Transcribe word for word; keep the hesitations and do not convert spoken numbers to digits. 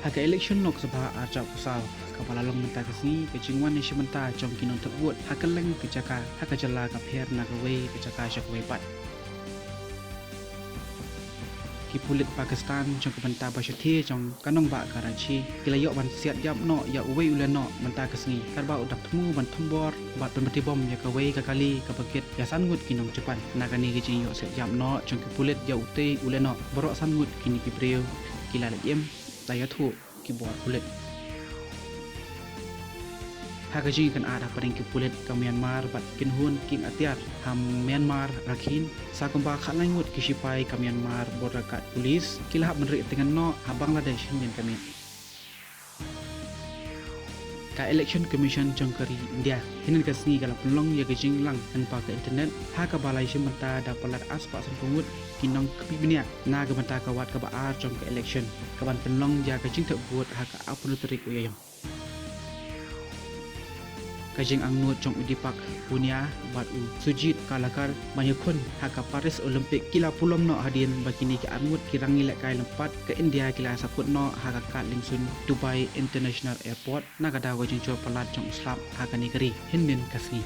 Ha ka elekshon Lok Sabha arhajar arphew saw kaba la long mynta ka sngi, ka jingwan iashimbynta jong ki nongthep vote ha kylleng ki jaka ha ka jylla ka pher na kawei ka jaka sha kawei pat. Ki pulit Pakistan jong ka bynta ba shathie jong ka nongbah Karachi ki la ïoh ban siat ïap noh ïa uwei u lehnoh mynta ka sngi katba u dang thmu ban thombor bad pynbeit bom ïa kawei ka kali kaba kit ïa san ngut ki nong Japan. Na kane ka jingïoh siat ïap noh jong ki pulit ïa utei u lehnoh, baroh san ngut kine ki briew ki la leit im da ïathuh ki bor pulit. Ha ka jingïakynad hapdeng ki pulit ka Myanmar bad ki kynhun kieng atiar ha Myanmar Rakhine, sa kumba khatlai ngut ki shipai ka Myanmar Border Guard Police ki la hap ban rieh tyngen noh ha Bangladesh hynnin ka miet. Ka Election Commission jong ka ri India hynnin ka sngi ka la pynlong ïa ka jinglang lyngba ka internet, ha kaba la iashimbynta da palat arspah sanphew ngut ki nongkmie bniah na ka bynta ka wat kaba ar jong ka elekshon, kaban pynlong ïa ka jingthep vote ha ka arphew tarik u Ïaïong. Ka jingangnud jong u Deepak Punia bad u Sujit Kalkar ban ïakhun ha ka Paris Olympic ki la pulom noh hadien ba kine ki arngut ki rangi lehkai lympat ka India ki la sakhut noh ha ka kad liengsuiñ Dubai International Airport na ka daw ka jingjur palat jong u slap ha kane ka ri hynnin ka sngi.